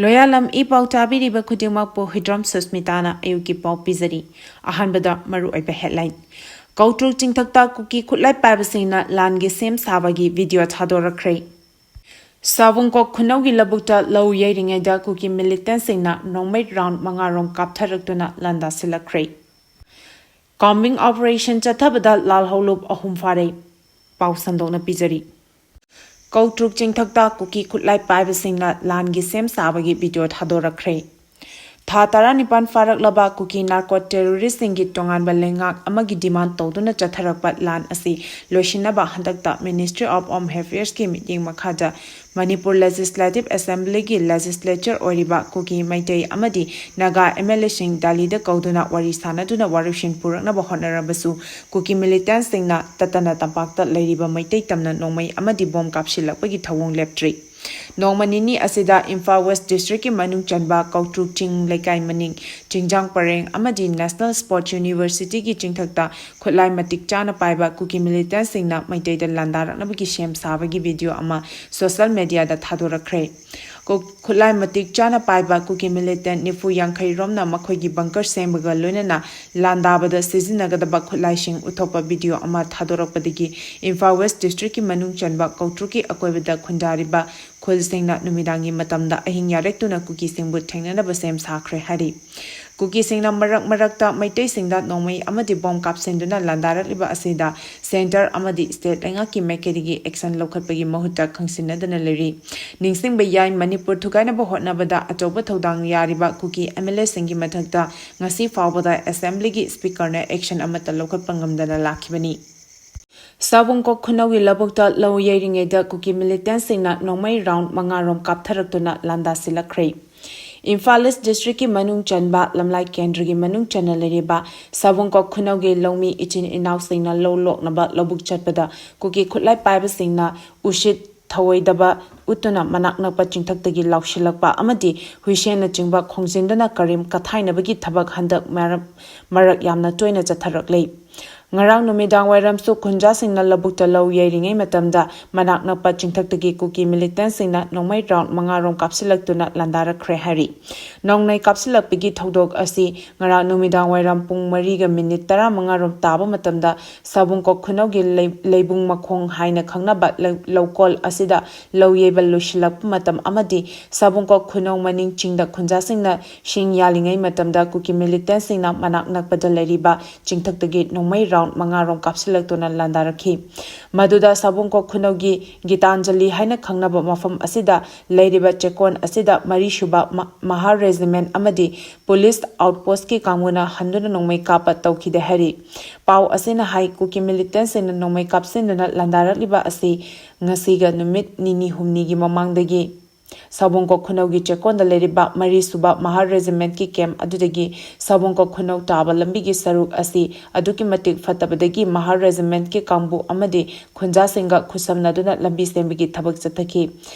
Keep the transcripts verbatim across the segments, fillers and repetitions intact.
ꯂꯣꯌꯥꯂꯝ E ꯄꯥꯎ ꯇꯥꯕꯤꯔꯤꯕ ꯈꯨꯗꯤꯡꯃꯛꯄꯨ ꯍꯨꯏꯗ꯭ꯔꯣꯝ ꯁꯨꯁꯃꯤꯇꯥꯅ ꯑꯌꯨꯛꯀꯤ ꯄꯥꯎ ꯄꯤꯖꯔꯤ꯫ ꯑꯍꯥꯟꯕꯗ ꯃꯔꯨꯑꯣꯏꯕ headline꯫ ꯀꯧꯇ꯭ꯔꯨꯛ ꯆꯤꯡꯊꯛꯇ ꯀꯨꯀꯤ ꯈꯨꯠꯂꯥꯏ ꯄꯥꯏꯕꯁꯤꯡꯅ ꯂꯥꯟꯒꯤ ꯁꯦꯝ ꯁꯥꯕꯒꯤ video ꯊꯥꯗꯣꯔꯛꯈ꯭ꯔꯦ꯫ ꯁꯥꯕꯨꯡꯀꯣꯛ ꯈꯨꯅꯧꯒꯤ ꯂꯧꯕꯨꯛꯇ ꯂꯧ ꯌꯩꯔꯤꯉꯩꯗ ꯀꯨꯀꯤ militantꯁꯤꯡꯅ ꯅꯣꯡꯃꯩ round ꯃꯉꯥꯔꯣꯝ ꯀꯥꯞꯊꯔꯛꯇꯨꯅ ꯂꯥꯟꯗꯥꯁꯤꯜꯂꯛꯈ꯭ꯔꯦ꯫ Combing operation ꯆꯠꯊꯕꯗ ꯂꯥꯜꯍꯧꯂꯨꯞ ꯑꯍꯨꯝ ꯐꯥꯔꯦ꯫ ꯄꯥꯎ ꯁꯟꯗꯣꯛꯅ ꯄꯤꯖꯔꯤ꯫ ꯀꯧꯇ꯭ꯔꯨꯛ ꯆꯤꯡꯊꯛꯇ ꯀꯨꯀꯤ ꯈꯨꯠꯂꯥꯏ ꯄꯥꯏꯕꯁꯤꯡꯅ ꯂꯥꯟꯒꯤ ꯁꯦꯝ ꯁꯥꯕꯒꯤ video ꯊꯥꯗꯣꯔꯛꯈ꯭ꯔꯦ꯫ ꯊꯥ ꯇꯔꯥꯅꯤꯄꯥꯟ ꯐꯥꯔꯛꯂꯕ ꯀꯨꯀꯤ narco terroristꯁꯤꯡꯒꯤ ꯇꯣꯉꯥꯟꯕ ꯂꯩꯉꯥꯛ ꯑꯃꯒꯤ demand ꯇꯧꯗꯨꯅ ꯆꯠꯊꯔꯛꯄ ꯂꯥꯟ ꯑꯁꯤ ꯂꯣꯏꯁꯤꯟꯅꯕ ꯍꯟꯗꯛꯇ Ministry of Home Affairsꯀꯤ ꯃꯤꯠꯌꯦꯡ ꯃꯈꯥꯗ ꯃꯅꯤꯄꯨꯔ Legislative Assemblyꯒꯤ legislature ꯑꯣꯏꯔꯤꯕ ꯀꯨꯀꯤ, ꯃꯩꯇꯩ ꯑꯃꯗꯤ ꯅꯥꯒꯥ MLAꯁꯤꯡ ꯗꯥꯂꯤꯗ ꯀꯧꯗꯨꯅ ꯋꯥꯔꯤ ꯁꯥꯟꯅꯗꯨꯅ ꯋꯥꯔꯦꯞꯁꯤꯡ ꯄꯨꯔꯛꯅꯕ ꯍꯣꯠꯅꯔꯕꯁꯨ ꯀꯨꯀꯤ militantꯁꯤꯡꯅ ꯇꯠꯇꯅ ꯇꯝꯄꯥꯛꯇ ꯂꯩꯔꯤꯕ ꯃꯩꯇꯩ ꯇꯝꯅ ꯅꯣꯡꯃꯩ ꯑꯃꯗꯤ bomb ꯀꯥꯞꯁꯤꯜꯂꯛꯄꯒꯤ ꯊꯧꯑꯣꯡ ꯂꯦꯞꯇ꯭ꯔꯤ꯫ ꯅꯣꯡꯃ ꯅꯤꯅꯤ ꯑꯁꯤꯗ ꯏꯝꯐꯥꯜ West Districtꯀꯤ ꯃꯅꯨꯡ ꯆꯟꯕ ꯀꯧꯇ꯭ꯔꯨꯛ ꯆꯤꯡ ꯂꯩꯀꯥꯏ ꯃꯅꯤꯡ, ꯆꯤꯡꯖꯥꯡ ꯄꯔꯦꯡ ꯑꯃꯗꯤ National Sports Universityꯒꯤ ꯆꯤꯡꯊꯛꯇ ꯈꯨꯠꯂꯥꯏ ꯃꯇꯤꯛ ꯆꯥꯅ ꯄꯥꯏꯕ ꯀꯨꯀꯤ militantꯁꯤꯡꯅ ꯃꯩꯇꯩꯗ ꯂꯥꯟꯗꯥꯔꯛꯅꯕꯒꯤ ꯁꯦꯝ ꯁꯥꯕꯒꯤ video ꯑꯃ social mediaꯗ ꯊꯥꯗꯣꯔꯛꯈ꯭ꯔꯦ꯫ ꯀꯨ-, ꯈꯨꯠꯂꯥꯏ ꯃꯇꯤꯛ ꯆꯥꯅ ꯄꯥꯏꯕ ꯀꯨꯀꯤ militant ꯅꯤꯐꯨ ꯌꯥꯡꯈꯩ ꯔꯣꯝꯅ ꯃꯈꯣꯏꯒꯤ bunker ꯁꯦꯝꯕꯒ ꯂꯣꯏꯅꯅ ꯂꯥꯟꯗꯥꯕꯗ ꯁꯤꯖꯤꯟꯅꯒꯗꯕ ꯈꯨꯠꯂꯥꯏꯁꯤꯡ ꯎꯠꯊꯣꯛꯄ video ꯑꯃ ꯊꯥꯗꯣꯔꯛꯄꯗꯒꯤ ꯏꯝꯐꯥꯜ West Districtꯀꯤ ꯃꯅꯨꯡ ꯆꯟꯕ ꯀꯧꯇ꯭ꯔꯨꯛꯀꯤ ꯑꯀꯣꯏꯕꯗ ꯈꯨꯟꯗꯥꯔꯤꯕ ꯈꯨꯜꯁꯤꯡꯅ ꯅꯨꯃꯤꯗꯥꯡꯒꯤ ꯃꯇꯝꯗ ꯑꯍꯤꯡ ꯌꯥꯔꯦꯛꯇꯨꯅ ꯀꯨꯀꯤꯁꯤꯡꯕꯨ ꯊꯦꯡꯅꯅꯕ ꯁꯦꯝ ꯁꯥꯈ꯭ꯔꯦ ꯍꯥꯏꯔꯤ꯫ ꯀꯨꯀꯤꯁꯤꯡꯅ ꯃꯔꯛ ꯃꯔꯛꯇ ꯃꯩꯇꯩꯁꯤꯡꯗ ꯅꯣꯡꯃꯩ ꯑꯃꯗꯤ bomb ꯀꯥꯞꯁꯤꯟꯗꯨꯅ ꯂꯥꯟꯗꯥꯔꯛꯂꯤꯕ ꯑꯁꯤꯗ centre ꯑꯃꯗꯤ state ꯂꯩꯉꯥꯛꯀꯤ ꯃꯥꯏꯀꯩꯗꯒꯤ action ꯂꯧꯈꯠꯄꯒꯤ ꯃꯍꯨꯠꯇ ꯈꯪꯁꯤꯟꯅꯗꯅ ꯂꯩꯔꯤ꯫ ꯅꯤꯡꯁꯤꯡꯕ ꯌꯥꯏ, ꯃꯅꯤꯄꯨꯔ ꯊꯨꯒꯥꯏꯅꯕ ꯍꯣꯠꯅꯕꯗ ꯑꯆꯧꯕ ꯊꯧꯗꯥꯡ ꯌꯥꯔꯤꯕ ꯀꯨꯀꯤ MLAꯁꯤꯡꯒꯤ ꯃꯊꯛꯇ ꯉꯁꯤ ꯐꯥꯎꯕꯗ Assemblyꯒꯤ Speakerꯅ action ꯑꯃꯠꯇ ꯂꯧꯈꯠꯄ ꯉꯝꯗꯅ ꯂꯥꯛꯈꯤꯕꯅꯤ꯫ ꯁꯥꯕꯨꯡꯀꯣꯛ ꯈꯨꯅꯧꯒꯤ ꯂꯧꯕꯨꯛꯇ ꯂꯧ ꯌꯩꯔꯤꯉꯩꯗ ꯀꯨꯀꯤ militantꯁꯤꯡꯅ ꯅꯣꯡꯃꯩ round ꯃꯉꯥꯔꯣꯝ ꯀꯥꯞꯊꯔꯛꯇꯨꯅ ꯂꯥꯟꯗꯥꯁꯤꯜꯂꯛꯈ꯭ꯔꯦ꯫ ꯏꯝꯐꯥꯜ East Districtꯀꯤ ꯃꯅꯨꯡ ꯆꯟꯕ ꯂꯝꯂꯥꯏ ꯀꯦꯟꯗ꯭ꯔꯒꯤ ꯃꯅꯨꯡ ꯆꯟꯅ ꯂꯩꯔꯤꯕ ꯁꯥꯕꯨꯡꯀꯣꯛ ꯈꯨꯅꯧꯒꯤ ꯂꯧꯃꯤ ꯏꯆꯤꯟ ꯏꯅꯥꯎꯁꯤꯡꯅ ꯂꯧ ꯂꯣꯛꯅꯕ ꯂꯧꯕꯨꯛ ꯆꯠꯄꯗ ꯀꯨꯀꯤ ꯈꯨꯠꯂꯥꯏ ꯄꯥꯏꯕꯁꯤꯡꯅ ꯎꯁꯤꯠ ꯊꯑꯣꯏꯗꯕ ꯎꯠꯇꯨꯅ ꯃꯅꯥꯛ ꯅꯛꯄ ꯆꯤꯡꯊꯛꯇꯒꯤ ꯂꯥꯎꯁꯤꯜꯂꯛꯄ ꯑꯃꯗꯤ ꯍꯨꯏꯁꯦꯟꯅꯆꯤꯡꯕ ꯈꯣꯡꯖꯤꯟꯗꯨꯅ ꯀꯔꯦꯝ ꯀꯊꯥꯏꯅꯕꯒꯤ ꯊꯕꯛ ꯍꯟꯗꯛ ꯃꯔꯛ, ꯃꯔꯛ ꯌꯥꯝꯅ ꯇꯣꯏꯅ ꯆꯠꯊꯔꯛꯂꯤ꯫ ꯉꯔꯥꯡ ꯅꯨꯃꯤꯗꯥꯡ ꯋꯥꯏꯔꯝꯁꯨ ꯈꯨꯟꯖꯥꯁꯤꯡꯅ ꯂꯧꯕꯨꯛꯇ ꯂꯧ ꯌꯩꯔꯤꯉꯩ ꯃꯇꯝꯗ ꯃꯅꯥꯛ ꯅꯛꯄ ꯆꯤꯡꯊꯛꯇꯒꯤ ꯀꯨꯀꯤ ꯃꯤꯂꯤꯇꯦꯟꯁꯤꯡꯅ ꯅꯣꯡꯃꯩ ꯔꯥꯎꯟ ꯃꯉꯥꯔꯣꯝ ꯀꯥꯞꯁꯤꯜꯂꯛꯇꯨꯅ ꯂꯥꯟꯗꯥꯔꯛꯈ꯭ꯔꯦ ꯍꯥꯏꯔꯤ꯫ ꯅꯣꯡꯃꯩ ꯀꯥꯞꯁꯤꯜꯂꯛꯄꯒꯤ ꯊꯧꯗꯣꯛ ꯑꯁꯤ ꯉꯔꯥꯡ ꯅꯨꯃꯤꯗꯥꯡ ꯋꯥꯏꯔꯝ ꯄꯨꯡ ꯃꯔꯤꯒ ꯃꯤꯅꯤꯠ ꯇꯔꯥꯃꯉꯥꯔꯣꯝ ꯇꯥꯕ ꯃꯇꯝꯗ ꯁꯥꯕꯨꯡꯀꯣꯛ ꯈꯨꯅꯧꯒꯤ ꯂꯩ-, ꯂꯩꯕꯨꯡ ꯃꯈꯣꯡ ꯍꯥꯏꯅ ꯈꯪꯅꯕ ꯂꯩ-, ꯂꯧꯀꯣꯜ ꯑꯁꯤꯗ ꯂꯧ ꯌꯩꯕ ꯂꯣꯏꯁꯤꯜꯂꯛꯄ ꯃꯇꯝ ꯑꯃꯗꯤ ꯁꯥꯕꯨꯡꯀꯣꯛ ꯈꯨꯅꯧ ꯃꯅꯤꯡ ꯆꯤꯡꯗ ꯈꯨꯟꯖꯥꯁꯤꯡꯅ ꯁꯤꯡ ꯌꯥꯜꯂꯤꯉꯩ ꯃꯇꯝꯗ ꯀꯨꯀꯤ ꯃꯤꯂꯤꯇꯦꯟꯁꯤꯡꯅ ꯃꯅꯥꯛ ꯅꯛꯄꯗ ꯂꯩꯔꯤꯕ ꯆꯤꯡꯊꯛꯇꯒꯤ ꯅꯣꯡꯃꯩ ꯔꯥꯎꯟ ꯃꯉꯥꯔꯣꯝ ꯀꯥꯞꯁꯤꯜꯂꯛꯇꯨꯅ ꯂꯥꯟꯗꯥꯔꯛꯈꯤ꯫ ꯃꯗꯨꯗ ꯁꯥꯕꯨꯡꯀꯣꯛ ꯈꯨꯅꯧꯒꯤ ꯒꯤꯇꯥꯟꯖꯂꯤ ꯍꯥꯏꯅ ꯈꯪꯅꯕ ꯃꯐꯝ ꯑꯁꯤꯗ ꯂꯩꯔꯤꯕ ꯆꯦꯛꯀꯣꯟ ꯑꯁꯤꯗ ꯃꯔꯤꯁꯨꯕ ꯃ-, ꯃꯍꯥꯔ ꯔꯦꯖꯤꯃꯦꯟ ꯑꯃꯗꯤ ꯄꯨꯂꯤꯁ ꯑꯥꯎꯠꯄꯣꯁꯀꯤ ꯀꯥꯡꯕꯨꯅ ꯍꯟꯗꯨꯅ ꯅꯣꯡꯃꯩ ꯀꯥꯞꯄ ꯇꯧꯈꯤꯗꯦ ꯍꯥꯏꯔꯤ꯫ ꯄꯥꯎ ꯑꯁꯤꯅ ꯍꯥꯏ, ꯀꯨꯀꯤ ꯃꯤꯂꯤꯇꯦꯟꯁꯤꯡꯅ ꯅꯣꯡꯃꯩ ꯀꯥꯞꯁꯤꯟꯗꯨꯅ ꯂꯥꯟꯗꯥꯔꯛꯂꯤꯕ ꯑꯁꯤ ꯉꯁꯤꯒ ꯅꯨꯃꯤꯠ ꯅꯤꯅꯤ ꯍꯨꯝꯅꯤꯒꯤ ꯃꯃꯥꯡꯗꯒꯤ ꯁꯥꯕꯨꯡꯀꯣꯛ ꯈꯨꯅꯧꯒꯤ ꯆꯦꯛꯀꯣꯟꯗ ꯂꯩꯔꯤꯕ ꯃꯔꯤꯁꯨꯕ ꯃꯍꯥꯔ ꯔꯦꯖꯤꯃꯦꯟꯠꯀꯤ ꯀꯦꯝꯞ ꯑꯗꯨꯗꯒꯤ ꯁꯥꯕꯨꯡꯀꯣꯛ ꯈꯨꯅꯧ ꯇꯥꯕ ꯂꯝꯕꯤꯒꯤ ꯁꯔꯨꯛ ꯑꯁꯤ ꯑꯗꯨꯛꯀꯤ ꯃꯇꯤꯛ ꯐꯠꯇꯕꯗꯒꯤ ꯃꯍꯥꯔ ꯔꯦꯖꯤꯃꯦꯟꯠꯀꯤ ꯀꯥꯡꯕꯨ ꯑꯃꯗꯤ ꯈꯨꯟꯖꯥꯁꯤꯡꯒ ꯈꯨꯠꯁꯝꯅꯗꯨꯅ ꯂꯝꯕꯤ ꯁꯦꯝꯕꯒꯤ ꯊꯕꯛ ꯆꯠꯊꯈꯤ꯫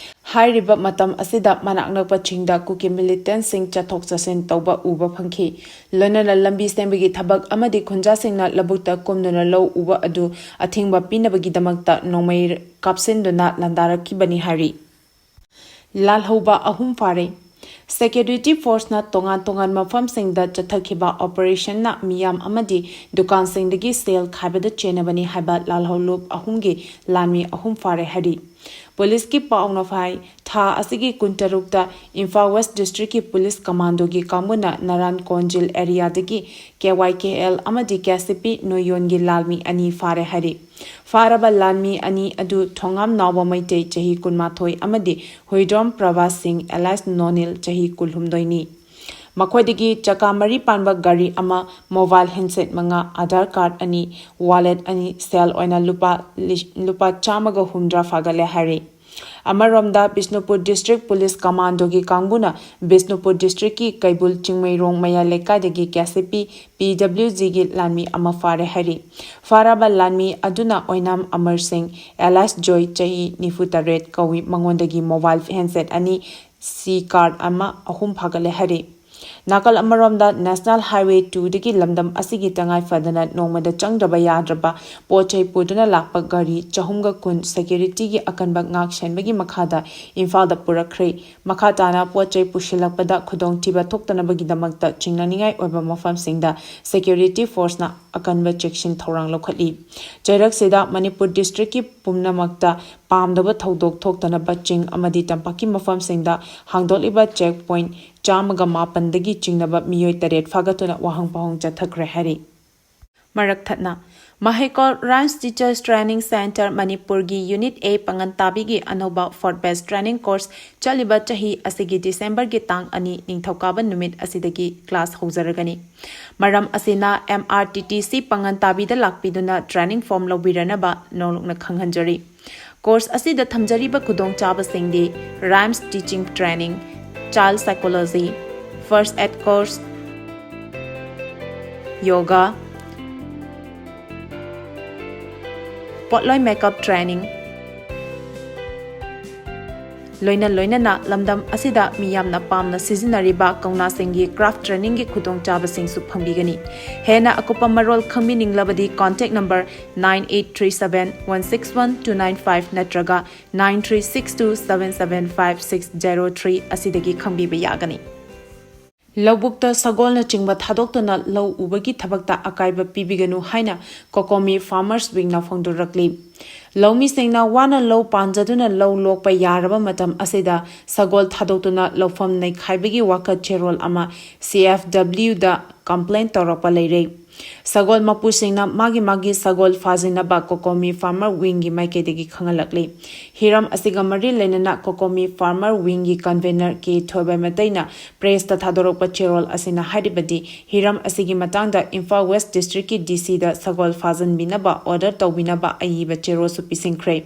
ꯍꯥꯏꯔꯤꯕ ꯃꯇꯝ ꯑꯁꯤꯗ ꯃꯅꯥꯛ ꯅꯛꯄ ꯆꯤꯡꯗ ꯀꯨꯀꯤ ꯃꯤꯂꯤꯇꯦꯟꯠꯁꯤꯡ ꯆꯠꯊꯣꯛ ꯆꯠꯁꯤꯟ ꯇꯧꯕ ꯎꯕ ꯐꯪꯈꯤ꯫ ꯂꯣꯏꯅꯅ ꯂꯝꯕꯤ ꯁꯦꯝꯕꯒꯤ ꯊꯕꯛ ꯑꯃꯗꯤ ꯈꯨꯟꯖꯥꯁꯤꯡꯅ ꯂꯧꯕꯨꯛꯇ ꯀꯨꯝꯗꯨꯅ ꯂꯧ ꯎꯕ ꯑꯗꯨ ꯑꯊꯤꯡꯕ ꯄꯤꯅꯕꯒꯤꯗꯃꯛꯇ ꯅꯣꯡꯃꯩ ꯀꯥꯞꯁꯤꯟꯗꯨꯅ ꯂꯥꯟꯗꯥꯔꯛꯈꯤꯕꯅꯤ ꯍꯥꯏꯔꯤ꯫ ꯂꯥꯜꯍꯧꯕ ꯑꯍꯨꯝ ꯐꯥꯔꯦ꯫ ꯁꯦꯀ꯭ꯌꯨꯔꯤꯇꯤ ꯐꯣꯔꯁꯅ ꯇꯣꯉꯥꯟ ꯇꯣꯉꯥꯟꯕ ꯃꯐꯝꯁꯤꯡꯗ ꯆꯠꯊꯈꯤꯕ ꯑꯣꯄꯔꯦꯁꯟꯅ ꯃꯤꯌꯥꯝ ꯑꯃꯗꯤ ꯗꯨꯀꯥꯟꯁꯤꯡꯗꯒꯤ ꯁꯦꯜ ꯈꯥꯏꯕꯗ ꯆꯦꯟꯅꯕꯅꯤ ꯍꯥꯏꯕ ꯂꯥꯜꯍꯧꯂꯨꯞ ꯑꯍꯨꯝꯒꯤ ꯂꯥꯟꯃꯤ ꯑꯍꯨꯝ ꯐꯥꯔꯦ ꯍꯥꯏꯔꯤ꯫ ꯄꯨꯂꯤꯁꯀꯤ ꯄꯥꯎꯅ ꯍꯥꯏ, ꯊꯥ ꯑꯁꯤꯒꯤ ꯀꯨꯟꯇꯔꯨꯛꯇ ꯏꯝꯐꯥꯜ ꯋꯦꯁ ꯗꯤꯁꯇ꯭ꯔꯤꯛꯀꯤ ꯄꯨꯂꯤꯁ ꯀꯃꯥꯟꯗꯣꯒꯤ ꯀꯥꯡꯕꯨꯅ ꯅꯔꯥꯟ ꯀꯣꯟꯖꯤꯜ ꯑꯦꯔꯤꯌꯥꯗꯒꯤ ꯀꯦ ꯋꯥꯏ ꯀꯦ ꯑꯦꯜ ꯑꯃꯗꯤ ꯀꯦ ꯁꯤ ꯄꯤ ꯅꯣꯌꯣꯟꯒꯤ ꯂꯥꯜꯃꯤ ꯑꯅꯤ ꯐꯥꯔꯦ ꯍꯥꯏꯔꯤ꯫ ꯐꯥꯔꯕ ꯂꯥꯟꯃꯤ ꯑꯅꯤ ꯑꯗꯨ ꯊꯣꯉꯥꯝ ꯅꯥꯎꯕ ꯃꯩꯇꯩ, ꯆꯍꯤ ꯀꯨꯟꯃꯥꯊꯣꯏ, ꯑꯃꯗꯤ ꯍꯨꯏꯗ꯭ꯔꯣꯝ ꯄ꯭ꯔꯚꯥꯁ ꯁꯤꯡ alias ꯅꯣꯅꯤꯜ, ꯆꯍꯤ ꯀꯨꯟꯍꯨꯝꯗꯣꯏꯅꯤ꯫ ꯃꯈꯣꯏꯗꯒꯤ ꯆꯀꯥ ꯃꯔꯤ ꯄꯥꯟꯕ ꯒꯥꯔꯤ ꯑꯃ, ꯃꯣꯕꯥꯏꯜ ꯍꯦꯟꯁꯦꯠ ꯃꯉꯥ, ꯑꯙꯥꯔ ꯀꯥꯔꯗ ꯑꯅꯤ, ꯋꯥꯂꯦꯠ ꯑꯅꯤ, ꯁꯦꯜ ꯑꯣꯏꯅ ꯂꯨꯄꯥ ꯂꯤ-, ꯂꯨꯄꯥ ꯆꯥꯝꯃꯒ ꯍꯨꯝꯗ꯭ꯔꯥ ꯐꯥꯒꯠꯂꯦ ꯍꯥꯏꯔꯤ꯫ ꯑꯃꯔꯣꯝꯗ ꯕꯤꯁꯅꯨꯄꯨꯔ ꯗꯤꯁꯇ꯭ꯔꯤꯛ ꯄꯨꯂꯤꯁ ꯀꯃꯥꯟꯗꯣꯒꯤ ꯀꯥꯡꯕꯨꯅ ꯕꯤꯁꯅꯨꯄꯨꯔ ꯗꯤꯁꯇ꯭ꯔꯤꯛꯀꯤ ꯀꯩꯕꯨꯜ ꯆꯤꯡꯃꯩꯔꯣꯡ ꯃꯌꯥꯏ ꯂꯩꯀꯥꯏꯗꯒꯤ ꯀꯦ ꯁꯤ ꯄꯤ ꯄꯤ ꯗꯕ꯭ꯂꯤꯎ ꯖꯤꯒꯤ ꯂꯥꯟꯃꯤ ꯑꯃ ꯐꯥꯔꯦ ꯍꯥꯏꯔꯤ꯫ ꯐꯥꯔꯕ ꯂꯥꯟꯃꯤ ꯑꯗꯨꯅ ꯑꯣꯏꯅꯥꯝ ꯑꯃꯔ ꯁꯤꯡ alias ꯖꯣꯏ, ꯆꯍꯤ ꯅꯤꯐꯨ ꯇꯔꯦꯠ ꯀꯧꯏ꯫ ꯃꯉꯣꯟꯗꯒꯤ ꯃꯣꯕꯥꯏꯜ ꯍꯦꯟꯁꯦꯠ ꯑꯅꯤ, ꯁꯤ ꯀꯥꯔꯗ ꯑꯃ, ꯑꯍꯨꯝ ꯐꯥꯒꯠꯂꯦ ꯍꯥꯏꯔꯤ꯫ ꯅꯥꯀꯜ ꯑꯃꯔꯣꯝꯗ, National Highway two ꯗꯒꯤ ꯂꯝꯗꯝ ꯑꯁꯤꯒꯤ ꯇꯉꯥꯏ ꯐꯗꯅ ꯅꯣꯡꯃꯗ ꯆꯪꯗ꯭ꯔꯕ ꯌꯥꯗ꯭ꯔꯕ ꯄꯣꯠ ꯆꯩ ꯄꯨꯗꯨꯅ ꯂꯥꯛꯄ ꯒꯥꯔꯤ ꯆꯍꯨꯝꯒ ꯀꯨꯟ security ꯒꯤ ꯑꯀꯟꯕ ꯉꯥꯛ ꯁꯦꯟꯕꯒꯤ ꯃꯈꯥꯗ ꯏꯝꯐꯥꯜꯗ ꯄꯨꯔꯛꯈ꯭ꯔꯦ꯫ ꯃꯈꯥ ꯇꯥꯅ ꯄꯣꯠ ꯆꯩ ꯄꯨꯁꯤꯜꯂꯛꯄꯗ ꯈꯨꯗꯣꯡꯊꯤꯕ ꯊꯣꯛꯇꯅꯕꯒꯤꯗꯃꯛꯇ ꯆꯤꯡꯅꯅꯤꯡꯉꯥꯏ ꯑꯣꯏꯕ ꯃꯐꯝꯁꯤꯡꯗ security force ꯅ ꯑꯀꯟꯕ ꯆꯦꯛꯁꯤꯟ ꯊꯧꯔꯥꯡ ꯂꯧꯈꯠꯂꯤ꯫ ꯆꯩꯔꯛꯁꯤꯗ ꯃꯅꯤꯄꯨꯔ district ꯀꯤ ꯄꯨꯝꯅꯃꯛꯇ ꯄꯥꯝꯗꯕ ꯊꯧꯗꯣꯛ ꯊꯣꯛꯇꯅꯕ ꯆꯤꯡ ꯑꯃꯗꯤ ꯇꯝꯄꯥꯛꯀꯤ ꯃꯐꯝꯁꯤꯡꯗ ꯍꯥꯡꯗꯣꯛꯂꯤꯕ check point ꯆꯥꯝꯃꯒ ꯃꯥꯄꯟꯗꯒꯤ ꯆꯤꯡꯅꯕ ꯃꯤꯑꯣꯏ ꯇꯔꯦꯠ ꯐꯥꯒꯠꯇꯨꯅ ꯋꯥꯍꯪ ꯄꯥꯎꯍꯪ ꯆꯠꯊꯈ꯭ꯔꯦ ꯍꯥꯏꯔꯤ꯫ ꯃꯔꯛ ꯊꯠꯅ, ꯃꯍꯩꯀꯣꯜ Rhymes Teachers Training Centre ꯃꯅꯤꯄꯨꯔꯒꯤ Unit A ꯄꯥꯡꯒꯟ ꯇꯥꯕꯤꯒꯤ ꯑꯅꯧꯕ fourth batch training course ꯆꯠꯂꯤꯕ ꯆꯍꯤ ꯑꯁꯤꯒꯤ December ꯒꯤ ꯇꯥꯡ ꯑꯅꯤ, ꯅꯤꯡꯊꯧꯀꯥꯕ ꯅꯨꯃꯤꯠ ꯑꯁꯤꯗꯒꯤ class ꯍꯧꯖꯔꯒꯅꯤ꯫ ꯃꯔꯝ ꯑꯁꯤꯅ, M R T T C ꯄꯥꯡꯒꯟ ꯇꯥꯕꯤꯗ ꯂꯥꯛꯄꯤꯗꯨꯅ training form ꯂꯧꯕꯤꯔꯅꯕ ꯅꯧꯂꯨꯛꯅ ꯈꯪꯍꯟꯖꯔꯤ꯫ Course ꯑꯁꯤꯗ ꯊꯝꯖꯔꯤꯕ ꯈꯨꯗꯣꯡꯆꯥꯕꯁꯤꯡꯗꯤ: Rhymes Teaching Training, Child Psychology, First Aid Course, Yoga, ꯄꯣꯠꯂꯣꯏ makeup training, ꯂꯣꯏꯅ ꯂꯣꯏꯅꯅ ꯂꯝꯗꯝ ꯑꯁꯤꯗ ꯃꯤꯌꯥꯝꯅ ꯄꯥꯝꯅ ꯁꯤꯖꯤꯟꯅꯔꯤꯕ ꯀꯧꯅꯥꯁꯤꯡꯒꯤ craft training ꯒꯤ ꯈꯨꯗꯣꯡꯆꯥꯕꯁꯤꯡꯁꯨ ꯐꯪꯕꯤꯒꯅꯤ꯫ ꯍꯦꯟꯅ ꯑꯀꯨꯞꯄ ꯃꯔꯣꯜ ꯈꯪꯕꯤꯅꯤꯡꯂꯕꯗꯤ contact number nine eight three seven one six one two nine five ꯅꯠꯇ꯭ꯔꯒ nine three six two seven seven five six zero three ꯑꯁꯤꯗꯒꯤ ꯈꯪꯕꯤꯕ ꯌꯥꯒꯅꯤ꯫ ꯂꯧꯕꯨꯛꯇ ꯁꯒꯣꯜꯅꯆꯤꯡꯕ ꯊꯥꯗꯣꯛꯇꯨꯅ ꯂꯧ ꯎꯕꯒꯤ ꯊꯕꯛꯇ ꯑꯀꯥꯏꯕ ꯄꯤꯕꯤꯒꯅꯨ ꯍꯥꯏꯅ COCOMI Farmers Wing ꯅ ꯐꯣꯡꯗꯣꯔꯛꯂꯤ꯫ ꯂꯧꯃꯤꯁꯤꯡꯅ ꯋꯥꯅ ꯂꯧ ꯄꯥꯟꯖꯗꯨꯅ ꯂꯧ ꯂꯣꯛꯄ ꯌꯥꯔꯕ ꯃꯇꯝ ꯑꯁꯤꯗ ꯁꯒꯣꯜ ꯊꯥꯗꯣꯛꯇꯨꯅ ꯂꯧꯐꯝ ꯅꯩꯈꯥꯏꯕꯒꯤ ꯋꯥꯀꯠ ꯆꯦꯔꯣꯜ ꯑꯃ C F W ꯗ complain ꯇꯧꯔꯛꯄ ꯂꯩꯔꯦ꯫ ꯁꯒꯣꯜ ꯃꯄꯨꯁꯤꯡꯅ ꯃꯥꯒꯤ ꯃꯥꯒꯤ ꯁꯒꯣꯜ ꯐꯥꯖꯤꯟꯅꯕ COCOMI Farmer Wing ꯒꯤ ꯃꯥꯏꯀꯩꯗꯒꯤ ꯈꯪꯍꯜꯂꯛꯂꯤ꯫ ꯍꯤꯔꯝ ꯑꯁꯤꯒ ꯃꯔꯤ ꯂꯩꯅꯅ COCOMI Farmer Wing ꯒꯤ convener ꯀꯦ ꯊꯣꯏꯕ ꯃꯩꯇꯩꯅ press ꯇ ꯊꯥꯗꯣꯔꯛꯄ ꯆꯦꯔꯣꯜ ꯑꯁꯤꯅ ꯍꯥꯏꯔꯤꯕꯗꯤ, ꯍꯤꯔꯝ ꯑꯁꯤꯒꯤ ꯃꯇꯥꯡꯗ ꯏꯝꯐꯥꯜ West District ꯀꯤ D C ꯗ ꯁꯒꯣꯜ ꯐꯥꯖꯤꯟꯕꯤꯅꯕ order ꯇꯧꯕꯤꯅꯕ ꯑꯏꯕ ꯆꯦꯔꯣꯜꯁꯨ ꯄꯤꯁꯤꯟꯈ꯭ꯔꯦ꯫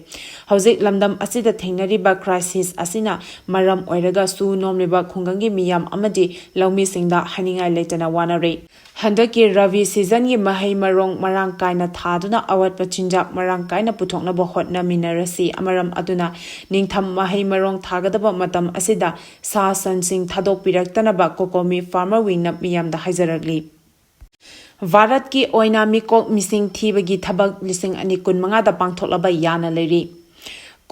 ꯍꯧꯖꯤꯛ ꯂꯝꯗꯝ ꯑꯁꯤꯗ ꯊꯦꯡꯅꯔꯤꯕ crisis ꯑꯁꯤꯅ ꯃꯔꯝ ꯑꯣꯏꯔꯒ ꯁꯨ ꯅꯣꯝꯂꯤꯕ ꯈꯨꯡꯒꯪꯒꯤ ꯃꯤꯌꯥꯝ ꯑꯃꯗꯤ ꯂꯧꯃꯤꯁꯤꯡꯗ ꯍꯥꯏꯅꯤꯡꯉꯥꯏ ꯂꯩꯇꯅ ꯋꯥꯅꯔꯦ꯫ ꯍꯟꯗꯛꯀꯤ ꯔꯕꯤ season ꯃꯍꯩ ꯃꯔꯣꯡ ꯃꯔꯥꯡ ꯀꯥꯏꯅ ꯊꯥꯗꯨꯅ ꯑꯋꯥꯠꯄ ꯆꯤꯟꯖꯥꯛ ꯃꯔꯥꯡ ꯀꯥꯏꯅ ꯄꯨꯊꯣꯛꯅꯕ ꯍꯣꯠꯅꯃꯤꯟꯅꯔꯁꯤ꯫ ꯑꯃꯔꯝ ꯑꯗꯨꯅ ꯅꯤꯡꯊꯝ ꯃꯍꯩ ꯃꯔꯣꯡ ꯊꯥꯒꯗꯕ ꯃꯇꯝ ꯑꯁꯤꯗ ꯁꯥ ꯁꯟꯁꯤꯡ ꯊꯥꯗꯣꯛꯄꯤꯔꯛꯇꯅꯕ COCOMI Farmer Wingꯅ ꯃꯤꯌꯥꯝꯗ ꯍꯥꯏꯖꯔꯛꯂꯤ꯫ ꯚꯥꯔꯠꯀꯤ ꯑꯣꯏꯅ ꯃꯤꯀꯣꯛ ꯃꯤꯁꯤꯡ ꯊꯤꯕꯒꯤ ꯊꯕꯛ ꯂꯤꯁꯤꯡ ꯑꯅꯤ ꯀꯨꯟꯃꯉꯥꯗ ꯄꯥꯡꯊꯣꯛꯂꯕ ꯌꯥꯅ ꯂꯩꯔꯤ꯫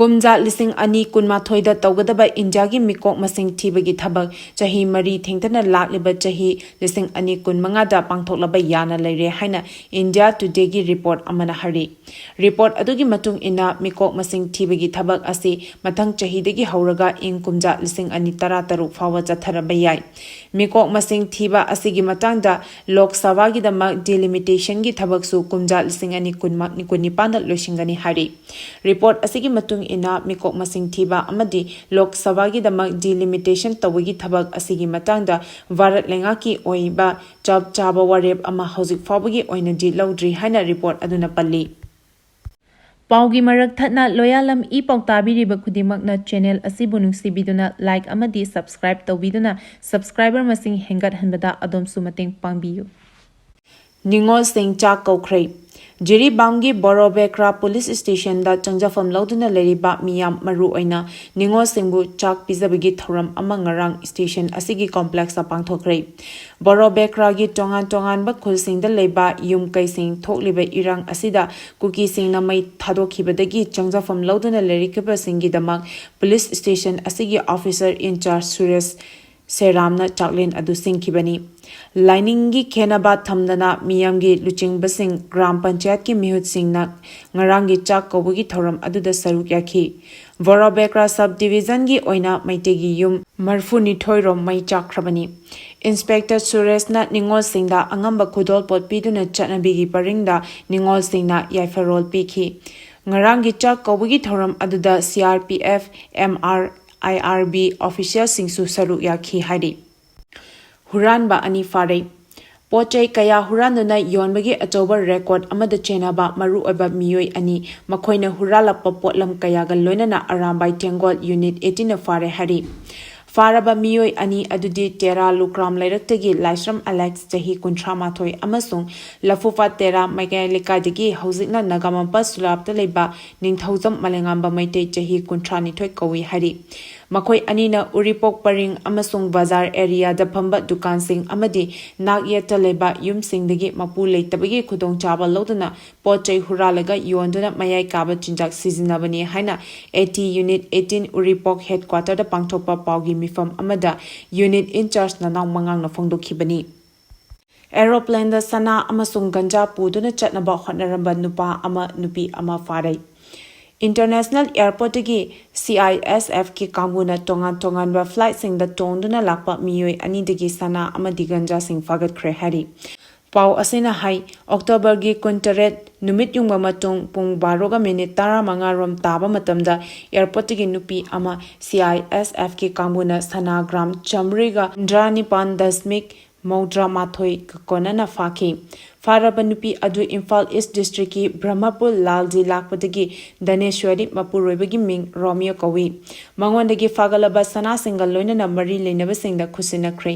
ꯀꯨꯝꯖꯥ ꯂꯤꯁꯤꯡ ꯑꯅꯤ ꯀꯨꯟꯃꯥꯊꯣꯏꯗ ꯇꯧꯒꯗꯕ ꯏꯟꯗꯤꯌꯥꯒꯤ ꯃꯤꯀꯣꯛ ꯃꯁꯤꯡ ꯊꯤꯕꯒꯤ ꯊꯕꯛ ꯆꯍꯤ ꯃꯔꯤ ꯊꯦꯡꯊꯅ ꯂꯥꯛꯂꯤꯕ ꯆꯍꯤ ꯂꯤꯁꯤꯡ ꯑꯅꯤ ꯀꯨꯟꯃꯉꯥꯗ ꯄꯥꯡꯊꯣꯛꯂꯕ ꯌꯥꯅ ꯂꯩꯔꯦ ꯍꯥꯏꯅ ꯏꯟꯗꯤꯌꯥ ꯇꯨꯗꯦꯒꯤ ꯔꯤꯄꯣꯔꯠ ꯑꯃꯅ ꯍꯥꯏꯔꯤ꯫ ꯔꯤꯄꯣꯔꯠ ꯑꯗꯨꯒꯤ ꯃꯇꯨꯡ ꯏꯟꯅ ꯃꯤꯀꯣꯛ ꯃꯁꯤꯡ ꯊꯤꯕꯒꯤ ꯊꯕꯛ ꯑꯁꯤ ꯃꯊꯪ ꯆꯍꯤꯗꯒꯤ ꯍꯧꯔꯒ ꯏꯪ ꯀꯨꯝꯖꯥ ꯂꯤꯁꯤꯡ ꯑꯅꯤ ꯇꯔꯥꯇꯔꯨꯛ ꯐꯥꯎꯕ ꯆꯠꯊꯔꯕ ꯌꯥꯏ꯫ ꯃꯤꯀꯣꯛ ꯃꯁꯤꯡ ꯊꯤꯕ ꯑꯁꯤꯒꯤ ꯃꯇꯥꯡꯗ ꯂꯣꯛ ꯁꯚꯥꯒꯤꯗꯃꯛ ꯗꯤꯂꯤꯃꯤꯇꯦꯁꯟꯒꯤ ꯊꯕꯛꯁꯨ ꯀꯨꯝꯖꯥ ꯂꯤꯁꯤꯡ ꯑꯅꯤ ꯀꯨꯟꯅꯤꯄꯥꯟꯗ ꯂꯣꯏꯁꯤꯟꯒꯅꯤ ꯍꯥꯏꯔꯤ꯫ ꯔꯤꯄꯣꯔꯠ ꯑꯁꯤꯒꯤ ꯃꯇꯨꯡ ꯏꯟꯅ ꯃꯤꯀꯣꯛ ꯃꯁꯤꯡ ꯊꯤꯕ ꯑꯃꯗꯤ ꯂꯣꯛ ꯁꯚꯥꯒꯤꯗꯃꯛ ꯗꯤꯂꯤꯃꯤꯇꯦꯁꯟ ꯇꯧꯕꯒꯤ ꯊꯕꯛ ꯑꯁꯤꯒꯤ ꯃꯇꯥꯡꯗ ꯚꯥꯔꯠ ꯂꯩꯉꯥꯛꯀꯤ ꯑꯣꯏꯕ ꯆꯞ ꯆꯥꯕ ꯋꯥꯔꯦꯞ ꯑꯃ ꯍꯧꯖꯤꯛ ꯐꯥꯎꯕꯒꯤ ꯑꯣꯏꯅꯗꯤ ꯂꯧꯗ꯭ꯔꯤ ꯍꯥꯏꯅ ꯔꯤꯄꯣꯔꯠ ꯑꯗꯨꯅ ꯄꯜꯂꯤ꯫ ꯄꯥꯎꯒꯤ ꯃꯔꯛ ꯊꯠꯅ ꯂꯣꯌꯥꯂꯝ ꯏ ꯄꯥꯎ ꯇꯥꯕꯤꯔꯤꯕ ꯈꯨꯗꯤꯡꯃꯛꯅ ꯆꯦꯅꯦꯜ ꯑꯁꯤꯕꯨ ꯅꯨꯡꯁꯤꯕꯤꯗꯨꯅ ꯂꯥꯏꯛ ꯑꯃꯗꯤ ꯁꯕꯁꯀ꯭ꯔꯥꯏꯕ ꯇꯧꯕꯤꯗꯨꯅ ꯁꯕꯁꯀ꯭ꯔꯥꯏꯕꯔ ꯃꯁꯤꯡ ꯍꯦꯟꯒꯠꯍꯟꯕꯗ ꯑꯗꯣꯝꯁꯨ ꯃꯇꯦꯡ ꯄꯥꯡꯕꯤꯌꯨ꯫ ꯅꯤꯉꯣꯜꯁꯤꯡ ꯆꯥꯛ ꯀꯧꯈ꯭ꯔꯦ꯫ ꯖꯤꯔꯤꯕꯥꯝꯒꯤ ꯕꯣꯔꯣꯕꯦꯀ꯭ꯔꯥ ꯄꯨꯂꯤꯁ ꯁ꯭ꯇꯦꯁꯟꯗ ꯆꯪꯖꯐꯝ ꯂꯧꯗꯨꯅ ꯂꯩꯔꯤꯕ ꯃꯤꯌꯥꯝ, ꯃꯔꯨꯑꯣꯏꯅ ꯅꯤꯉꯣꯜꯁꯤꯡꯕꯨ ꯆꯥꯛ ꯄꯤꯖꯕꯒꯤ ꯊꯧꯔꯝ ꯑꯃ ꯉꯔꯥꯡ ꯁ꯭ꯇꯦꯁꯟ ꯑꯁꯤꯒꯤ ꯀꯣꯝꯄ꯭ꯂꯦꯛꯁꯇ ꯄꯥꯡꯊꯣꯛꯈ꯭ꯔꯦ꯫ ꯕꯣꯔꯣꯕꯦꯀ꯭ꯔꯥꯒꯤ ꯇꯣꯉꯥꯟ ꯇꯣꯉꯥꯟꯕ ꯈꯨꯜꯁꯤꯡꯗ ꯂꯩꯕ ꯌꯨꯝ ꯀꯩꯁꯤꯡ ꯊꯣꯛꯂꯤꯕ ꯏꯔꯥꯡ ꯑꯁꯤꯗ ꯀꯨꯀꯤꯁꯤꯡꯅ ꯃꯩ ꯊꯥꯗꯣꯛꯈꯤꯕꯗꯒꯤ ꯆꯪꯖꯐꯝ ꯂꯧꯗꯨꯅ ꯂꯩꯔꯤꯕꯁꯤꯡꯒꯤꯗꯃꯛ ꯄꯨꯂꯤꯁ ꯁ꯭ꯇꯦꯁꯟ ꯑꯁꯤꯒꯤ ꯑꯣꯐꯤꯁꯔ ꯏꯟꯆꯥꯔꯖ ꯁꯨꯔꯦꯁ ꯁꯦꯔꯥꯝꯅ ꯆꯥꯛꯂꯦꯟ ꯑꯗꯨ ꯁꯤꯟꯈꯤꯕꯅꯤ꯫ ꯂꯥꯏꯅꯤꯡꯒꯤ ꯈꯦꯟꯅꯕ ꯊꯝꯗꯅ ꯃꯤꯌꯥꯝꯒꯤ ꯂꯨꯆꯤꯡꯕꯁꯤꯡ, ꯒ꯭ꯔꯥꯝ ꯄꯟꯆꯥꯌꯠꯀꯤ ꯃꯤꯍꯨꯠꯁꯤꯡꯅ ꯉꯔꯥꯡꯒꯤ ꯆꯥꯛ ꯀꯧꯕꯒꯤ ꯊꯧꯔꯝ ꯑꯗꯨꯗ ꯁꯔꯨꯛ ꯌꯥꯈꯤ꯫ ꯕꯣꯔꯣꯕꯦꯀ꯭ꯔꯥ ꯁꯕ ꯗꯤꯕꯤꯖꯟꯒꯤ ꯑꯣꯏꯅ ꯃꯩꯇꯩꯒꯤ ꯌꯨꯝ ꯃꯔꯤꯐꯨꯅꯤꯊꯣꯏ ꯔꯣꯝ ꯃꯩ ꯆꯥꯛꯈ꯭ꯔꯕꯅꯤ꯫ ꯏꯟꯁꯄꯦꯛꯇꯔ ꯁꯨꯔꯦꯁꯅ ꯅꯤꯉꯣꯜꯁꯤꯡꯗ ꯑꯉꯝꯕ ꯈꯨꯗꯣꯜꯄꯣꯠ ꯄꯤꯗꯨꯅ ꯆꯠꯅꯕꯤꯒꯤ ꯄꯔꯤꯡꯗ ꯅꯤꯉꯣꯜꯁꯤꯡꯅ ꯌꯥꯏꯐꯔꯣꯜ ꯄꯤꯈꯤ꯫ ꯉꯔꯥꯡꯒꯤ ꯆꯥꯛ ꯀꯧꯕꯒꯤ ꯊꯧꯔꯝ ꯑꯗꯨꯗ CRPF, MR, IRB ꯑꯣꯐꯤꯁꯤꯌꯦꯜꯁꯤꯡꯁꯨ ꯁꯔꯨꯛ ꯌꯥꯈꯤ ꯍꯥꯏꯔꯤ꯫ ꯍꯨꯔꯥꯟꯕ ꯑꯅꯤ ꯐꯥꯔꯦ꯫ ꯄꯣꯠ ꯆꯩ ꯀꯌꯥ ꯍꯨꯔꯥꯟꯗꯨꯅ ꯌꯣꯟꯕꯒꯤ ꯑꯆꯧꯕ ꯔꯦꯀꯣꯔꯗ ꯑꯃꯗ ꯆꯦꯟꯅꯕ ꯃꯔꯨꯑꯣꯏꯕ ꯃꯤꯑꯣꯏ ꯑꯅꯤ, ꯃꯈꯣꯏꯅ ꯍꯨꯔꯥꯜꯂꯛꯄ ꯄꯣꯠꯂꯝ ꯀꯌꯥꯒ ꯂꯣꯏꯅꯅ ꯑꯔꯥꯝꯕꯥꯏ ꯇꯦꯡꯒꯣꯜ ꯌꯨꯅꯤꯠ eighteen ꯐꯥꯔꯦ ꯍꯥꯏꯔꯤ꯫ ꯐꯥꯔꯕ ꯃꯤꯑꯣꯏ ꯑꯅꯤ ꯑꯗꯨꯗꯤ ꯇꯦꯔꯥ ꯂꯨꯀ꯭ꯔꯥꯝ ꯂꯩꯔꯛꯇꯒꯤ ꯂꯥꯏꯁ꯭ꯔꯝ ꯑꯂꯦꯛꯁ, ꯆꯍꯤ ꯀꯨꯟꯊ꯭ꯔꯥ ꯃꯥꯊꯣꯏ, ꯑꯃꯁꯨꯡ ꯂꯐꯨꯐꯥꯠ ꯇꯦꯔꯥ ꯃꯌꯥꯏ ꯂꯩꯀꯥꯏꯗꯒꯤ ꯍꯧꯖꯤꯛꯅ ꯅꯒꯥꯃꯝꯄ ꯁꯨꯂꯥꯞꯇ ꯂꯩꯕ ꯅꯤꯡꯊꯧꯖꯝ ꯃꯂꯦꯉꯥꯝꯕ ꯃꯩꯇꯩ, ꯆꯍꯤ ꯀꯨꯟꯊ꯭ꯔꯥ ꯅꯤꯊꯣꯏ ꯀꯧꯏ ꯍꯥꯏꯔꯤ꯫ ꯃꯈꯣꯏ ꯑꯅꯤꯅ ꯎꯔꯤꯄꯣꯛ ꯄꯔꯤꯡ ꯑꯃꯁꯨꯡ ꯕꯖꯥꯔ ꯑꯦꯔꯤꯌꯥꯗ ꯐꯝꯕ ꯗꯨꯀꯥꯟꯁꯤꯡ ꯑꯃꯗꯤ ꯅꯥꯛ ꯌꯦꯠꯇ ꯂꯩꯕ ꯌꯨꯝꯁꯤꯡꯗꯒꯤ ꯃꯄꯨ ꯂꯩꯇꯕꯒꯤ ꯈꯨꯗꯣꯡꯆꯥꯕ ꯂꯧꯗꯨꯅ ꯄꯣꯠ ꯆꯩ ꯍꯨꯔꯥꯜꯂꯒ ꯌꯣꯟꯗꯨꯅ ꯃꯌꯥꯏ ꯀꯥꯕ ꯆꯤꯟꯖꯥꯛ ꯁꯤꯖꯤꯟꯅꯕꯅꯤ ꯍꯥꯏꯅ AT Unit eighteen ꯎꯔꯤꯄꯣꯛ headquarterꯗ ꯄꯥꯡꯊꯣꯛꯄ ꯄꯥꯎꯒꯤ ꯃꯤꯐꯝ ꯑꯃꯗ unit in charge ꯅꯅꯥꯎ ꯃꯉꯥꯡꯅ ꯐꯣꯡꯗꯣꯛꯈꯤꯕꯅꯤ꯫ Aeroplaneꯗ ꯁꯅꯥ ꯑꯃꯁꯨꯡ ꯒꯟꯖꯥ ꯄꯨꯗꯨꯅ ꯆꯠꯅꯕ ꯍꯣꯠꯅꯔꯝꯕ ꯅꯨꯄꯥ ꯑꯃ, ꯅꯨꯄꯤ ꯑꯃ ꯐꯥꯔꯦ꯫ International Airportꯇꯒꯤ CISFꯀꯤ ꯀꯥꯡꯕꯨꯅ ꯇꯣꯉꯥꯟ ꯇꯣꯉꯥꯟꯕ flightꯁꯤꯡꯗ ꯇꯣꯡꯗꯨꯅ ꯂꯥꯛꯄ ꯃꯤꯑꯣꯏ ꯑꯅꯤꯗꯒꯤ ꯁꯅꯥ ꯑꯃꯗꯤ ꯒꯟꯖꯥꯁꯤꯡ ꯐꯥꯒꯠꯈ꯭ꯔꯦ ꯍꯥꯏꯔꯤ꯫ ꯄꯥꯎ ꯑꯁꯤꯅ ꯍꯥꯏ, Octoberꯒꯤ ꯀꯨꯟꯇꯔꯦꯠ ꯅꯨꯃꯤꯠ ꯌꯨꯡꯕ ꯃꯇꯨꯡ ꯄꯨꯡ ꯕꯥꯔꯣꯒ ꯃꯤꯅꯤꯠ ꯇꯔꯥꯃꯉꯥ ꯔꯣꯝ ꯇꯥꯕ ꯃꯇꯝꯗ airportꯇꯒꯤ ꯅꯨꯄꯤ ꯑꯃ CISFꯀꯤ ꯀꯥꯡꯕꯨꯅ ꯁꯅꯥ gram ꯆꯥꯃꯔꯤꯒ ꯍꯨꯝꯗ꯭ꯔꯥ ꯅꯤꯄꯥꯟ ꯗꯁꯃꯤꯛ ꯃꯧꯗ꯭ꯔꯥ ꯃꯥꯊꯣꯏ ꯀꯣꯟꯅꯅ ꯐꯥꯈꯤ꯫ ꯐꯥꯔꯕ ꯅꯨꯄꯤ ꯑꯗꯨ ꯏꯝꯐꯥꯜ East Districtꯀꯤ ꯕ꯭ꯔꯍꯃꯄꯨꯔ ꯂꯥꯜꯗꯤ ꯂꯥꯛꯄꯗꯒꯤ ꯙꯅꯦꯁ꯭ꯋꯔꯤ, ꯃꯄꯨꯔꯣꯏꯕꯒꯤ ꯃꯤꯡ ꯔꯣꯃꯤꯌꯣ ꯀꯧꯏ꯫ ꯃꯉꯣꯟꯗꯒꯤ ꯐꯥꯒꯠꯂꯕ ꯁꯅꯥꯁꯤꯡꯒ ꯂꯣꯏꯅꯅ ꯃꯔꯤ ꯂꯩꯅꯕꯁꯤꯡꯗ ꯈꯨꯠꯁꯤꯟꯅꯈ꯭ꯔꯦ꯫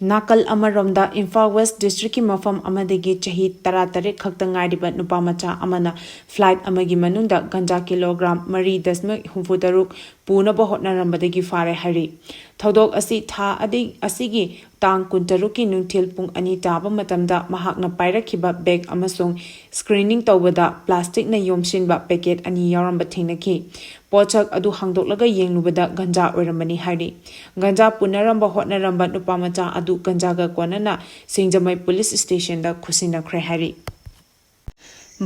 ꯅꯥꯀꯜ ꯑꯃꯔꯣꯝꯗ, ꯏꯝꯐꯥꯜ West Districtꯀꯤ ꯃꯐꯝ ꯑꯃꯗꯒꯤ ꯆꯍꯤ ꯇꯔꯥꯇꯔꯦꯠ ꯈꯛꯇ ꯉꯥꯏꯔꯤꯕ ꯅꯨꯄꯥ ꯃꯆꯥ ꯑꯃꯅ flight ꯑꯃꯒꯤ ꯃꯅꯨꯡꯗ ꯒꯟꯖꯥ kilogram ꯃꯔꯤ ꯗꯁꯃꯤꯛ ꯍꯨꯝꯐꯨꯇꯔꯨꯛ ꯄꯨꯅꯕ ꯍꯣꯠꯅꯔꯝꯕꯗꯒꯤ ꯐꯥꯔꯦ ꯍꯥꯏꯔꯤ꯫ ꯊꯧꯗꯣꯛ ꯑꯁꯤ ꯊꯥ ꯑꯗꯤ-, ꯑꯁꯤꯒꯤ ꯇꯥꯡ ꯀꯨꯟꯇꯔꯨꯛꯀꯤ ꯅꯨꯡꯊꯤꯜ ꯄꯨꯡ ꯑꯅꯤ ꯇꯥꯕ ꯃꯇꯝꯗ ꯃꯍꯥꯛꯅ ꯄꯥꯏꯔꯛꯈꯤꯕ bag ꯑꯃꯁꯨꯡ screening ꯇꯧꯕꯗ plasticꯅ ꯌꯣꯝꯁꯤꯟꯕ packet ꯑꯅꯤ ꯌꯥꯎꯔꯝꯕ ꯊꯦꯡꯅꯈꯤ꯫ ꯄꯣꯠꯁꯛ ꯑꯗꯨ ꯍꯥꯡꯗꯣꯛꯂꯒ ꯌꯦꯡꯂꯨꯕꯗ ꯒꯟꯖꯥ ꯑꯣꯏꯔꯝꯕꯅꯤ ꯍꯥꯏꯔꯤ꯫ ꯒꯟꯖꯥ ꯄꯨꯅꯔꯝꯕ ꯍꯣꯠꯅꯔꯝꯕ ꯅꯨꯄꯥ ꯃꯆꯥ ꯑꯗꯨ ꯒꯟꯖꯥꯒ ꯀꯣꯟꯅꯅ ꯁꯤꯡꯖꯃꯩ police stationꯗ ꯈꯨꯠꯁꯤꯟꯅꯈ꯭ꯔꯦ ꯍꯥꯏꯔꯤ꯫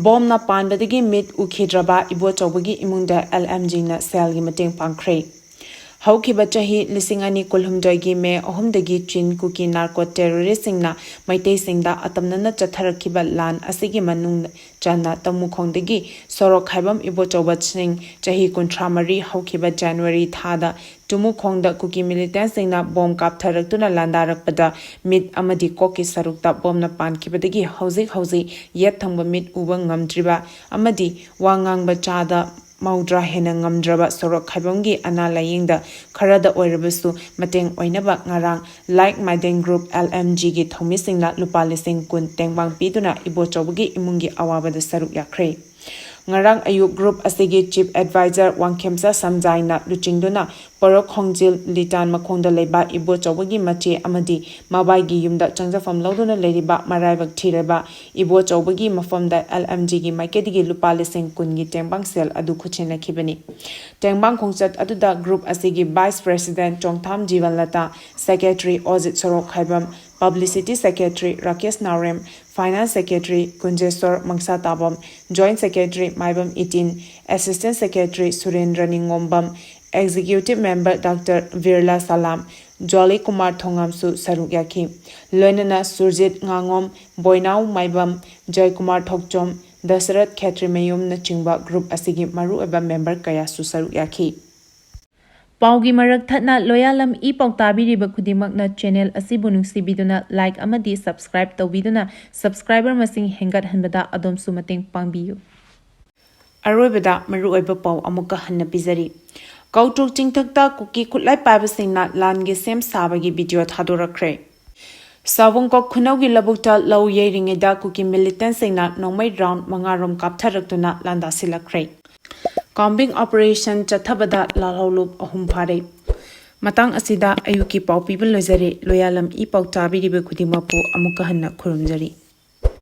ꯕꯣꯝꯅ ꯄꯥꯟꯕꯗꯒꯤ ꯃꯤꯠ ꯎꯈꯤꯗ꯭ꯔꯕ ꯏꯕꯣꯆꯧꯕꯒꯤ ꯏꯃꯨꯡꯗ LMGꯅ ꯁꯦꯜꯒꯤ ꯃꯇꯦꯡ ꯄꯥꯡꯈ꯭ꯔꯦ꯫ ꯍꯧꯈꯤꯕ ꯆꯍꯤ ꯂꯤꯁꯤꯡ ꯑꯅꯤ ꯀꯨꯟꯍꯨꯝꯗꯣꯏꯒꯤ ꯃꯦ ꯑꯍꯨꯝꯗꯒꯤ ꯆꯤꯟ ꯀꯨꯀꯤ narco terroristꯁꯤꯡꯅ ꯃꯩꯇꯩꯁꯤꯡꯗ ꯑꯇꯝꯅꯅ ꯆꯠꯊꯔꯛꯈꯤꯕ ꯂꯥꯟ ꯑꯁꯤꯒꯤ ꯃꯅꯨꯡ ꯆꯟꯅ ꯇꯃꯨꯈꯣꯡꯗꯒꯤ ꯁꯣꯔꯣꯛ ꯈꯥꯏꯕꯝ ꯏꯕꯣꯆꯧꯕ ꯁꯤꯡ, ꯆꯍꯤ ꯀꯨꯟꯊ꯭ꯔꯥ ꯃꯔꯤ, ꯍꯧꯈꯤꯕ January ꯊꯥꯗ ꯇꯨꯃꯨꯈꯣꯡꯗ ꯀꯨꯀꯤ militantꯁꯤꯡꯅ ꯕꯣꯝ ꯀꯥꯞꯊꯔꯛꯇꯨꯅ ꯂꯥꯟꯗꯥꯔꯛꯄꯗ ꯃꯤꯠ ꯑꯃꯗꯤ ꯀꯣꯛꯀꯤ ꯁꯔꯨꯛꯇ ꯕꯣꯝꯅ ꯄꯥꯟꯈꯤꯕꯗꯒꯤ ꯍꯧꯖꯤꯛ ꯍꯧꯖꯤꯛ ꯌꯦꯠ ꯊꯪꯕ ꯃꯤꯠ ꯎꯕ ꯉꯝꯗ꯭ꯔꯤꯕ ꯑꯃꯗꯤ ꯋꯥ ꯉꯥꯡꯕ ꯆꯥꯗ ꯃꯧꯗ꯭ꯔꯥ ꯍꯦꯟꯅ ꯉꯝꯗ꯭ꯔꯕ ꯁꯣꯔꯣꯛ ꯈꯥꯏꯕꯝꯒꯤ ꯑꯅꯥ ꯂꯥꯌꯦꯡꯗ ꯈꯔꯗ ꯑꯣꯏꯔꯕꯁꯨ ꯃꯇꯦꯡ ꯑꯣꯏꯅꯕ ꯉꯔꯥꯡ Like Minded Group L M G ꯒꯤ ꯊꯧꯃꯤꯁꯤꯡꯅ ꯂꯨꯄꯥ ꯂꯤꯁꯤꯡ ꯀꯨꯟ ꯇꯦꯡꯕꯥꯡ ꯄꯤꯗꯨꯅ ꯏꯕꯣꯆꯧꯕꯒꯤ ꯏꯃꯨꯡꯒꯤ ꯑꯋꯥꯕꯗ ꯁꯔꯨꯛ ꯌꯥꯈ꯭ꯔꯦ꯫ ꯉꯔꯥꯡ ꯑꯌꯨꯛ group ꯑꯁꯤꯒꯤ chief advisor ꯋꯥꯡꯈꯦꯝꯆꯥ ꯁꯝꯖꯥꯏꯅ ꯂꯨꯆꯤꯡꯗꯨꯅ ꯄꯣꯔꯣꯛ ꯈꯣꯡꯖꯤꯜ ꯂꯤꯇꯥꯟ ꯃꯈꯣꯡꯗ ꯂꯩꯕ ꯏꯕꯣꯆꯧꯕꯒꯤ ꯃꯆꯦ ꯑꯃꯗꯤ ꯃꯕꯥꯏꯒꯤ ꯌꯨꯝꯗ ꯆꯪꯖꯐꯝ ꯂꯧꯗꯨꯅ ꯂꯩꯔꯤꯕ ꯃꯔꯥꯏꯕꯛ ꯊꯤꯔꯕ ꯏꯕꯣꯆꯧꯕꯒꯤ ꯃꯐꯝꯗ L M G ꯒꯤ ꯃꯥꯏꯀꯩꯗꯒꯤ ꯂꯨꯄꯥ ꯂꯤꯁꯤꯡ ꯀꯨꯟꯒꯤ ꯇꯦꯡꯕꯥꯡ ꯁꯦꯜ ꯑꯗꯨ ꯈꯨꯠꯁꯤꯟꯅꯈꯤꯕꯅꯤ꯫ ꯇꯦꯡꯕꯥꯡ ꯈꯣꯡꯆꯠ ꯑꯗꯨꯗ group ꯑꯁꯤꯒꯤ vice president ꯆꯣꯡꯊꯥꯝ ꯖꯤꯕꯟꯂꯇꯥ, secretary ꯑꯣꯖꯤꯠ ꯁꯣꯔꯣꯛ ꯈꯥꯏꯕꯝ, publicity secretary ꯔꯥꯀꯦꯁ ꯅꯥꯎꯔꯦꯝ, finance secretary ꯀꯨꯟꯖꯦꯁꯣꯔ ꯃꯪꯁꯥ ꯇꯥꯕꯝ, joint secretary ꯃꯥꯏꯕꯝ ꯏꯇꯤꯟ, assistant secretary ꯁꯨꯔꯦꯟꯗ꯭ꯔ ꯅꯤꯡꯉꯣꯝꯕꯝ, executive member Doctor Birla ꯁꯂꯥꯝ, ꯖꯣꯂꯤ ꯀꯨꯃꯥꯔ ꯊꯣꯉꯥꯝꯁꯨ ꯁꯔꯨꯛ ꯌꯥꯈꯤ꯫ ꯂꯣꯏꯅꯅ ꯁꯨꯔꯖꯤꯠ ꯉꯥꯉꯣꯝ, ꯕꯣꯏꯅꯥꯎ ꯃꯥꯏꯕꯝ, ꯖꯣꯏꯀꯨꯃꯥꯔ ꯊꯣꯛꯆꯣꯝ, ꯗꯁꯔꯠ ꯈꯦꯇ꯭ꯔꯤꯃꯌꯨꯝꯅꯆꯤꯡꯕ group ꯑꯁꯤꯒꯤ ꯃꯔꯨꯑꯣꯏꯕ member ꯀꯌꯥꯁꯨ ꯁꯔꯨꯛ ꯌꯥꯈꯤ꯫ ꯄꯥꯎꯒꯤ ꯃꯔꯛ ꯊꯠꯅ ꯂꯣꯌꯥꯂꯝ ꯏ ꯄꯥꯎ ꯇꯥꯕꯤꯔꯤꯕ ꯈꯨꯗꯤꯡꯃꯛꯅ channel ꯑꯁꯤꯕꯨ ꯅꯨꯡꯁꯤꯕꯤꯗꯨꯅ like ꯑꯃꯗꯤ subscribe ꯇꯧꯕꯤꯗꯨꯅ subscriber ꯃꯁꯤꯡ ꯍꯦꯟꯒꯠꯍꯟꯕꯗ ꯑꯗꯣꯝꯁꯨ ꯃꯇꯦꯡ ꯄꯥꯡꯕꯤꯌꯨ꯫ ꯑꯔꯣꯏꯕꯗ ꯃꯔꯨꯑꯣꯏꯕ ꯄꯥꯎ ꯑꯃꯨꯛꯀ ꯍꯟꯅ ꯄꯤꯖꯔꯤ꯫ ꯀꯧꯇ꯭ꯔꯨꯛ ꯆꯤꯡꯊꯛꯇ ꯀꯨꯀꯤ ꯈꯨꯠꯂꯥꯏ ꯄꯥꯏꯕꯁꯤꯡꯅ ꯂꯥꯟꯒꯤ ꯁꯦꯝ ꯁꯥꯕꯒꯤ video ꯊꯥꯗꯣꯔꯛꯈ꯭ꯔꯦ꯫ ꯁꯥꯕꯨꯡꯀꯣꯛ ꯈꯨꯅꯧꯒꯤ ꯂꯧꯕꯨꯛꯇ ꯂꯧ ꯌꯩꯔꯤꯉꯩꯗ ꯀꯨꯀꯤ militantꯁꯤꯡꯅ ꯅꯣꯡꯃꯩ round ꯃꯉꯥꯔꯣꯝ ꯀꯥꯞꯊꯔꯛꯇꯨꯅ ꯂꯥꯟꯗꯥꯁꯤꯜꯂꯛꯈ꯭ꯔꯦ꯫ Combing operation ꯆꯠꯊꯕꯗ ꯂꯥꯜꯍꯧꯂꯨꯞ ꯑꯍꯨꯝ ꯐꯥꯔꯦ꯫ ꯃꯇꯥꯡ ꯑꯁꯤꯗ ꯑꯌꯨꯛꯀꯤ ꯄꯥꯎ ꯄꯤꯕ ꯂꯣꯏꯖꯔꯦ꯫ ꯂꯣꯌꯥꯂꯝ ꯏ ꯄꯥꯎ ꯇꯥꯕꯤꯔꯤꯕ ꯈꯨꯗꯤꯡꯃꯛꯄꯨ ꯑꯃꯨꯛꯀ ꯍꯟꯅ ꯈꯨꯔꯨꯝꯖꯔꯤ꯫